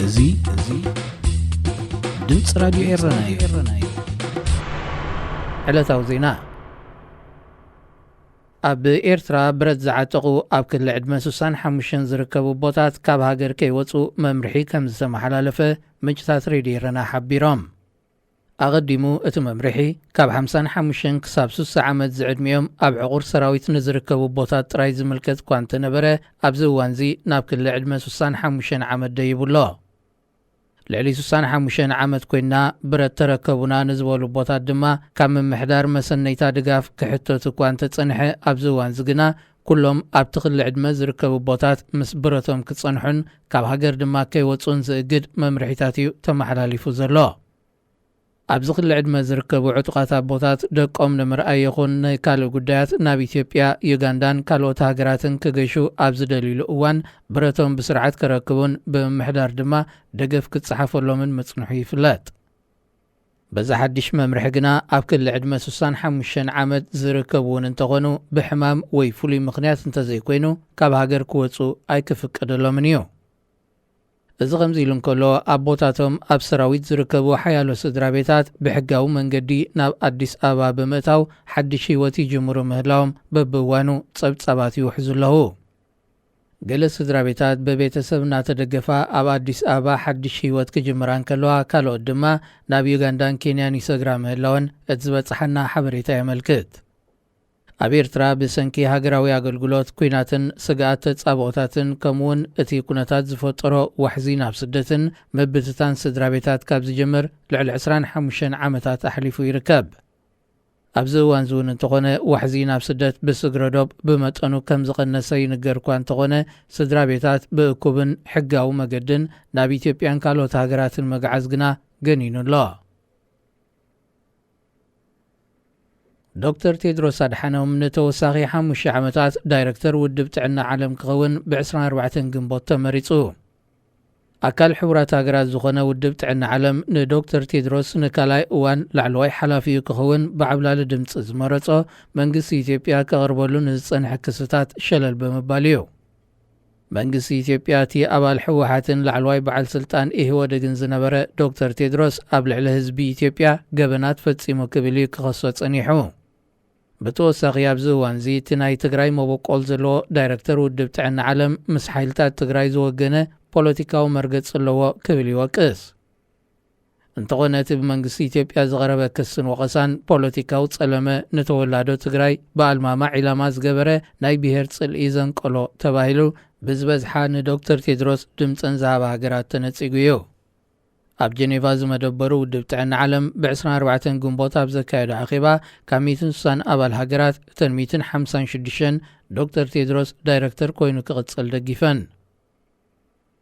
እዚ እዚ ድምፂ ራዲዮ ኤረና እዩ። ዕለታዊ ዜና። ኣብ ኤርትራ ብረት ዝዓጠቑ ኣብ ክሊ ዕድመ ስሳን ሓሙሽተን ዝርከቡ ኣቦታት ካብ ሃገር ከይወፁ መምርሒ ከም ዝተመሓላለፈ ምንጭታት ሬድዮ ኤረና ሓቢሮም። ኣቐዲሙ እቲ መምርሒ ካብ ሓምሳን ሓሙሽተን ክሳብ ስሳ ዓመት ዝዕድሚኦም ኣብ ዕቑር ሰራዊት ንዝርከቡ ኣቦታት ጥራይ ዝምልከት እኳ እንተነበረ፣ ኣብዚ እዋንዚ ናብ ክሊ ዕድመ ስሳን ሓሙሽተን ዓመት ደይቡ ኣሎ። ልዕሊ ስሳን ሓሙሽተን ዓመት ኮይንና ብረት ተረከቡና ንዝበሉ ኣቦታት ድማ ካብ ምምሕዳር መሰነይታ ድጋፍ ክሕተቱ እኳ እንተጸንሐ፣ ኣብዚ እዋንዚ ግና ኩሎም ኣብቲ ክሊ ዕድመ ዝርከቡ ኣቦታት ምስ ብረቶም ክጸንሑን ካብ ሃገር ድማ ከይወጹን ዝእግድ መምርሒታት እዩ ተመሓላሊፉ ዘሎ። ኣብዚ ክሊ ዕድመ ዝርከቡ ዕጡቓት ኣቦታት ደቆም ንምርኣይ ይኹን ንካልእ ጉዳያት ናብ ኢትዮጵያ፣ ዩጋንዳን ካልኦት ሃገራትን ክገሹ ኣብ ዝደልዩሉ እዋን ብረቶም ብስርዓት ከረክቡን ብምምሕዳር ድማ ደገፍ ክጸሓፈሎምን ምጽንሑ ይፍለጥ። በዚ ሓድሽ መምርሒ ግና ኣብ ክሊ ዕድመ ስሳን ሓሙሽተን ዓመት ዝርከቡ እውን እንተኾኑ ብሕማም ወይ ፍሉይ ምኽንያት እንተዘይኮይኑ ካብ ሃገር ክወጹ ኣይክፍቀደሎምን እዩ። እዚ ከምዚ ኢሉ እንከሎ፣ ኣቦታቶም ኣብ ሰራዊት ዝርከቡ ሓያሎ ስድራ ቤታት ብሕጋዊ መንገዲ ናብ ኣዲስ ኣበባ ብምእታው ሓድሽ ህይወት ይጅምሩ ምህላዎም በብእዋኑ ጸብጻባት ይውሕዙ ኣለዉ። ገለ ስድራ ቤታት ብቤተሰብ እናተደገፋ ኣብ ኣዲስ ኣበባ ሓድሽ ህይወት ክጅምራ እንከለዋ፣ ካልኦት ድማ ናብ ዩጋንዳን ኬንያን ይሰግራ ምህላወን እቲ ዝበጽሓና ሓበሬታ የመልክት። ኣብ ኤርትራ ብሰንኪ ሃገራዊ ኣገልግሎት፣ ኲናትን ስግኣት ተጻብኦታትን፣ ከምኡውን እቲ ኩነታት ዝፈጠሮ ዋሕዚ ናብ ስደትን ምብትታን ስድራ ቤታት ካብ ዝጅምር ልዕሊ ዕስራን ሓሙሽተን ዓመታት ኣሕሊፉ ይርከብ። ኣብዚ እዋንዚ እውን እንተኾነ፣ ዋሕዚ ናብ ስደት ብስግረ ዶብ ብመጠኑ ከም ዝቐነሰ ይንገር እኳ እንተኾነ፣ ስድራ ቤታት ብእኩብን ሕጋዊ መገድን ናብ ኢትዮጵያን ካልኦት ሃገራትን መግዓዝ ግና ገኒኑ ኣሎ። ዶክተር ቴድሮስ ኣድሓኖም ንተወሳኺ ሓሙሽተ ዓመታት ዳይረክተር ውድብ ጥዕና ዓለም ክኸውን ብ ዕስራን ኣርባዕተን ግንቦት ተመሪጹ። ኣካል ሕቡራት ሃገራት ዝኾነ ውድብ ጥዕና ዓለም ንዶክተር ቴድሮስ ንካልኣይ እዋን ላዕለዋይ ሓላፊኡ ክኸውን ብዓብላሊ ድምጺ ዝመረጾ መንግስቲ ኢትዮጵያ ከቕርበሉ ንዝጸንሐ ክስታት ሸለል ብምባል እዩ። መንግስቲ ኢትዮጵያ እቲ ኣባል ህወሓትን ላዕለዋይ በዓል ስልጣን ኢህወደግን ዝነበረ ዶክተር ቴድሮስ ኣብ ልዕሊ ህዝቢ ኢትዮጵያ ገበናት ፈጺሙ ክብል እዩ ክኸሶ ጸኒሑ። ብተወሳኺ ኣብዚ እዋንዚ እቲ ናይ ትግራይ መበቆል ዘለዎ ዳይረክተር ውድብ ጥዕና ዓለም ምስ ሓይልታት ትግራይ ዝወገነ ፖለቲካዊ መርገጺ ኣለዎ ክብል ይወቅስ። እንተኾነ እቲ ብመንግስቲ ኢትዮጵያ ዝቐረበ ክስን ወቐሳን ፖለቲካዊ ጸለመ ንተወላዶ ትግራይ ብኣልማማ ዒላማ ዝገበረ ናይ ብሄር ጽልኢ ዘንቀሎ ተባሂሉ ብዝበዝሓ ንዶክተር ቴድሮስ ድምጸን ዝሃባ ሃገራት ተነጺጉ እዩ። ኣብ ጀኔቫ ዝመደበሩ ውድብ ጥዕና ዓለም ብ ዕስራን ኣርባዕተን ግንቦት ኣብ ዘካየዶ ኣኼባ ካብ ሚእትን ስሳን ኣባል ሃገራት እተን ሚእትን ሓምሳን ሽዱሽተን ዶክተር ቴድሮስ ዳይረክተር ኮይኑ ክቕጽል ደጊፈን።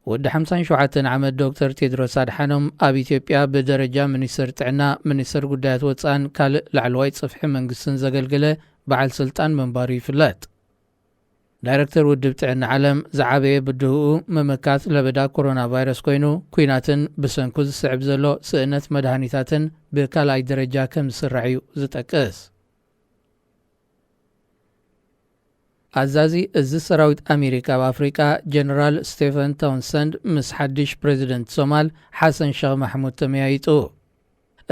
ወዲ ሓምሳን ሸውዓተን ዓመት ዶክተር ቴድሮስ ኣድሓኖም ኣብ ኢትዮጵያ ብደረጃ ሚኒስትር ጥዕና፣ ሚኒስትር ጉዳያት ወጻእን ካልእ ላዕለዋይ ጽፍሒ መንግስትን ዘገልገለ በዓል ስልጣን ምንባሩ ይፍለጥ። ዳይረክተር ውድብ ጥዕና ዓለም ዝዓበየ ብድህኡ ምምካት ለበዳ ኮሮና ቫይረስ ኮይኑ፣ ኲናትን ብሰንኩ ዝስዕብ ዘሎ ስእነት መድሃኒታትን ብካልኣይ ደረጃ ከም ዝስራዕ እዩ ዝጠቅስ። ኣዛዚ እዚ ሰራዊት ኣሜሪካ ኣብ ኣፍሪቃ ጀነራል ስቴፈን ታውንሰንድ ምስ ሓድሽ ፕሬዚደንት ሶማል ሓሰን ሸኽ ማሕሙድ ተመያይጡ።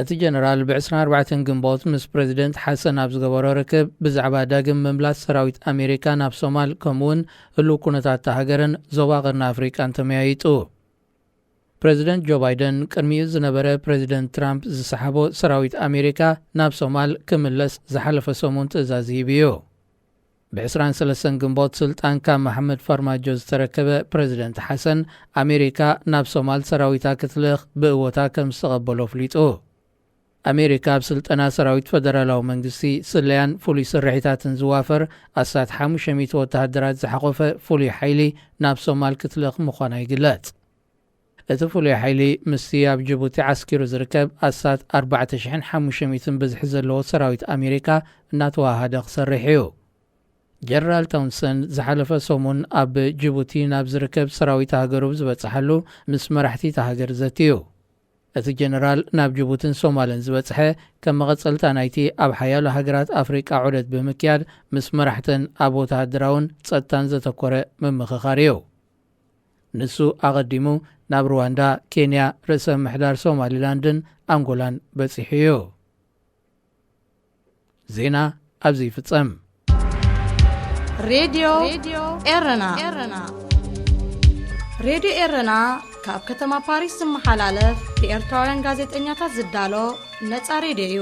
እቲ ጀነራል ብ ዕስራን ኣርባዕተን ግንቦት ምስ ፕሬዚደንት ሓሰን ኣብ ዝገበሮ ርክብ ብዛዕባ ዳግም ምምላስ ሰራዊት ኣሜሪካ ናብ ሶማል ከምኡውን ህሉው ኩነታት እታ ሃገርን ዞባ ቀርኒ ኣፍሪቃን ተመያይጡ። ፕሬዚደንት ጆ ባይደን ቅድሚኡ ዝነበረ ፕሬዚደንት ትራምፕ ዝሰሓቦ ሰራዊት ኣሜሪካ ናብ ሶማል ክምለስ ዝሓለፈ ሰሙን ትእዛዝ ሂቡ እዩ። ብ ዕስራን ሰለስተን ግንቦት ስልጣን ካብ መሓመድ ፋርማጆ ዝተረከበ ፕሬዚደንት ሓሰን ኣሜሪካ ናብ ሶማል ሰራዊታ ክትልእኽ ብእወታ ከም ዝተቐበሎ ኣፍሊጡ። ኣሜሪካ ኣብ ስልጠና ሰራዊት ፈደራላዊ መንግስቲ፣ ስለያን ፍሉይ ስርሒታትን ዝዋፈር ኣስታት ሓሙሽተ ሚእቲ ወተሃደራት ዝሓቖፈ ፍሉይ ሓይሊ ናብ ሶማል ክትልእኽ ምዃና ይግለጽ። እቲ ፍሉይ ሓይሊ ምስቲ ኣብ ጅቡቲ ዓስኪሩ ዝርከብ ኣስታት ኣርባዕተ ሽሕን ሓሙሽተ ሚእትን ብዝሒ ዘለዎ ሰራዊት ኣሜሪካ እናተዋሃደ ክሰርሕ እዩ። ጀነራል ታውንሰን ዝሓለፈ ሰሙን ኣብ ጅቡቲ ናብ ዝርከብ ሰራዊት ሃገሩ ዝበጽሓሉ ምስ መራሕቲ እታ ሃገር ዘትዩ። እቲ ጀነራል ናብ ጅቡትን ሶማልን ዝበጽሐ ከም መቐጸልታ ናይቲ ኣብ ሓያሎ ሃገራት ኣፍሪቃ ዑደት ብምክያድ ምስ መራሕተን ኣብ ወተሃደራውን ጸጥታን ዘተኮረ ምምኽኻር እዩ። ንሱ ኣቐዲሙ ናብ ሩዋንዳ፣ ኬንያ፣ ርእሰ ምሕዳር ሶማሊላንድን ኣንጎላን በጺሑ እዩ። ዜና ኣብዚ ይፍጸም። ሬድዮ ኤረና። ሬድዮ ኤረና ካብ ከተማ ፓሪስ ዝመሓላለፍ ብኤርትራውያን ጋዜጠኛታት ዝዳሎ ነጻ ሬድዮ እዩ።